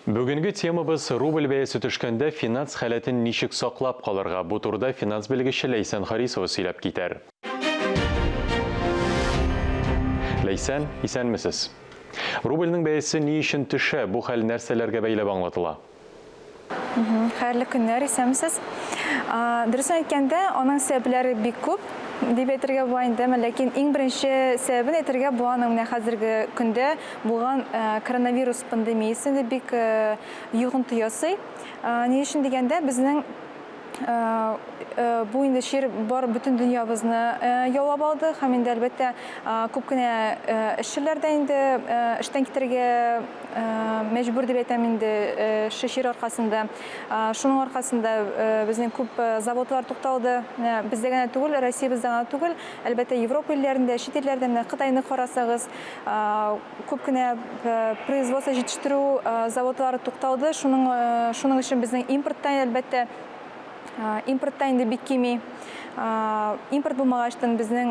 Бүгенге темабыз рубль бәясе төшкәндә финанс халәтен ничек саклап калырга? Бу турыда финанс белгече Ләйсән Харисова сөйләп китәр. Ләйсән, исәнмесез. Рубльнең бәясе ни өчен төшә? Бу хәл нәрсәләргә бәйләп аңлатыла? Хәерле көннәр, исәнмесез. Дөресен әйткәндә, аның сәбәпләре бик күп дип әйтергә була инде, әмма ләкин иң беренче сәбәбен әйтергә була аның менә хәзерге көндә булган коронавирус пандемиясе инде бик йогынты ясый. Ни өчен дигәндә, безнең бу инде чир бар бөтен дөньябызны яулап алды һәм инде, әлбәттә, күп кенә эшчеләр дә инде эштән китәргә мәҗбүр дип әйтәм инде шул чир аркасында. Шуның аркасында безнең күп заводлар тукталды. Менә бездә генә түгел, Россиябездә генә түгел, әлбәттә, Европа илләрендә, чит илләрдә, менә Кытайны карасагыз, Күп кенә производство җитештерү заводлары тукталды. Шуның шуның өчен безнең импорт та, әлбәттә, импорт та инде бик кими. Импорт булмагачтын безнең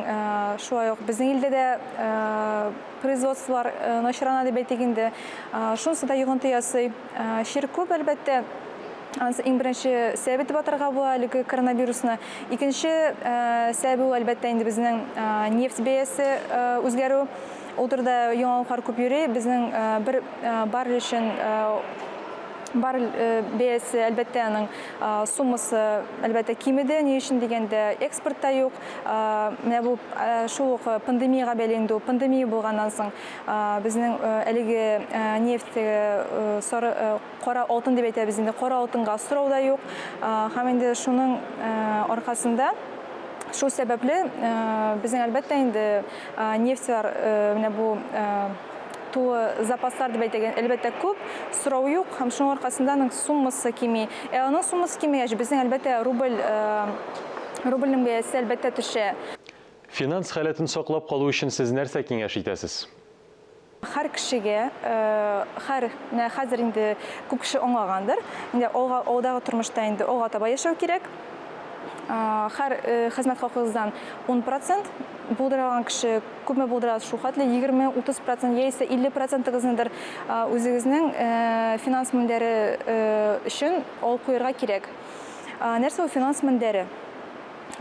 шулай ук безнең илдә дә производстволар начарана дип әйтик инде. Шунысы да йогынты ясый. Чир күп, әлбәттә. Анысы иң беренче сәбәбе дип атарга була әлеге коронавирусны. Икенче сәбәбе ул, әлбәттә, инде безнең нефть бәясе үзгәрү. Ул турыда яңалыклар күп йөри. Безнең бер баррель өчен баррель бәясе, әлбәттә, аның суммасы, әлбәттә, кимеде. Ни өчен дигәндә, экспорт та юк. Менә бу шул ук пандемиягә бәйле инде ул. Пандемия булганнан соң безнең әлеге нефть сары Кара алтын дип әйтәбез инде, кара алтынга сорау да юк. Һәм инде шуның аркасында, шул сәбәпле безнең, әлбәттә инде, нефтьләр менә бу тулы запаслар дип әйтәген, әлбәттә, күп, сорау юк, һәм шуның аркасында аның суммасы кими. Ә аның суммасы кимегәч, безнең, әлбәттә, рубль рубльнең бәясе, әлбәттә, төшә. Финанс халәтен саклап калу өчен сез нәрсә киңәш итәсез? Һәр кешегә, һәр, менә хәзер инде күп кеше аңлагандыр, инде алга, алдагы тормышта инде алга таба яшәү кирәк. Һәр хезмәт хакыгыздан 10 процент булдыра алган кеше күпме булдыра, шул хәтле 20-30 процент яисә 50 процентыгызныдыр үзегезнең финанс мендәре өчен алып куярга кирәк. Нәрсә ул финанс мендәре?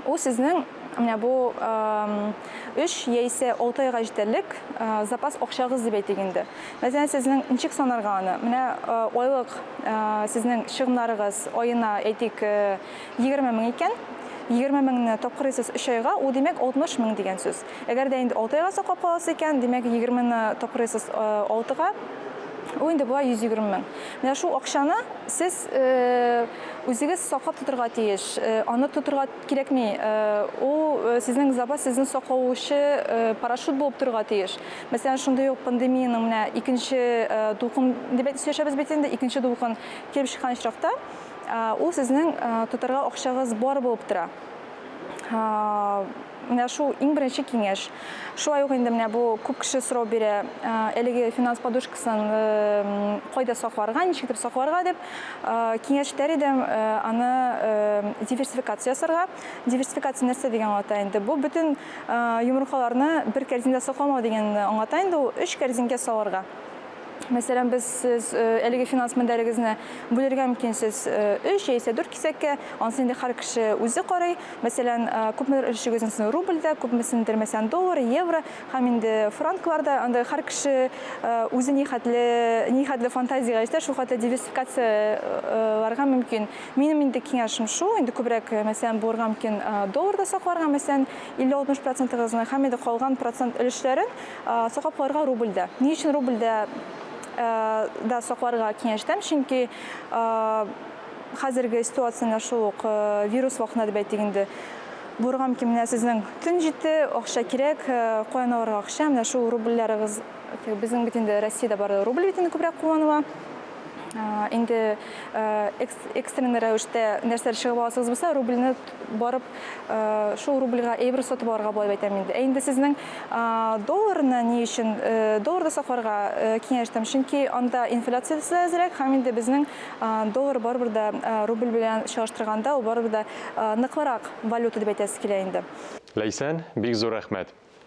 Ул сезнең менә бу өч яисә алты айга җитәрлек запас акчагыз дип әйтик инде. Мәсәлән, сезнең ничек санарга аны? Менә айлык сезнең чыгымнарыгыз аена, әйтик, 20 мең икән. 20 меңне тапкырыйсыз өч айга, ул димәк 60 мең дигән сүз. Әгәр дә инде алты айга саклап каласыз икән, димәк 20-ны тапкырыйсыз алтыга, ул инде була 120 мең. Менә шул акчаны сез Үзегез саклап тотырга тиеш. Аны тотырга кирәкми. Ул сезнең запас, сезне саклаучы парашют булып торырга тиеш. Мәсәлән, шундый ук пандемиянең менә икенче дулкын дип сөйләшәбез бит инде, икенче дулкын килеп чыккан очракта, ул сезнең тотарга акчагыз бар булып тора. Менә шул иң беренче киңәш. Шулай ук инде менә бу күп кеше сорау бирә, әлеге финанс подушкасын кайда сакларга, ничек итеп сакларга дип. Киңәш итәр идем, аны диверсификация ясарга. Диверсификация нәрсә дигән аңлата инде? Бу бөтен йомыркаларны бер кәрзиндә сакламау дигәнне аңлата инде ул, өч кәрзингә салырга. Мәсәлән, без сез әлеге финанс мендәрегезне бүлергә мөмкинсез өч яисә дүрт кисәккә. Анысы инде һәр кеше үзе карый. Мәсәлән, күпмедер өлешегезнең сезнең рубльдә, күпмесендер, мәсәлән, доллар, евро һәм инде франкларда. Анда һәр кеше үзе ни хәтле, ни хәтле фантазиягә җитә, шул хәтле диверсификацияләргә мөмкин. Минем инде киңәшем шул, инде күбрәк, мәсәлән, булырга мөмкин долларда сакларга, мәсәлән, 50-60 процентыгызны һәм инде калган процент өлешләрен Саклап калырга рубльдә. Ни өчен рубльдә да сакларга киңәш итәм? Чөнки хәзерге ситуацияне шул ук вирус вакытында дип әйтик инде. Булырга мөмкин, менә сезнең төн җитте, акча кирәк, каян алырга акча? Менә шул рубльләрегез, безнең бит инде Россиядә бары рубль бит инде күбрәк кулланыла. Инде экстренный рәвештә нәрсәләр чыгып аласыгыз булса, рубльне барып шул рубльгә әйбер сатып алырга була дип әйтәм инде. Ә инде сезнең долларны ни өчен долларда сакларга киңәш итәм? Чөнки анда инфляциясе дә әзрәк һәм инде безнең доллар барыбер дә рубль белән чагыштырганда ул барыбер дә ныклырак валюта дип әйтәсе килә инде. Ләйсән, бик зур рәхмәт.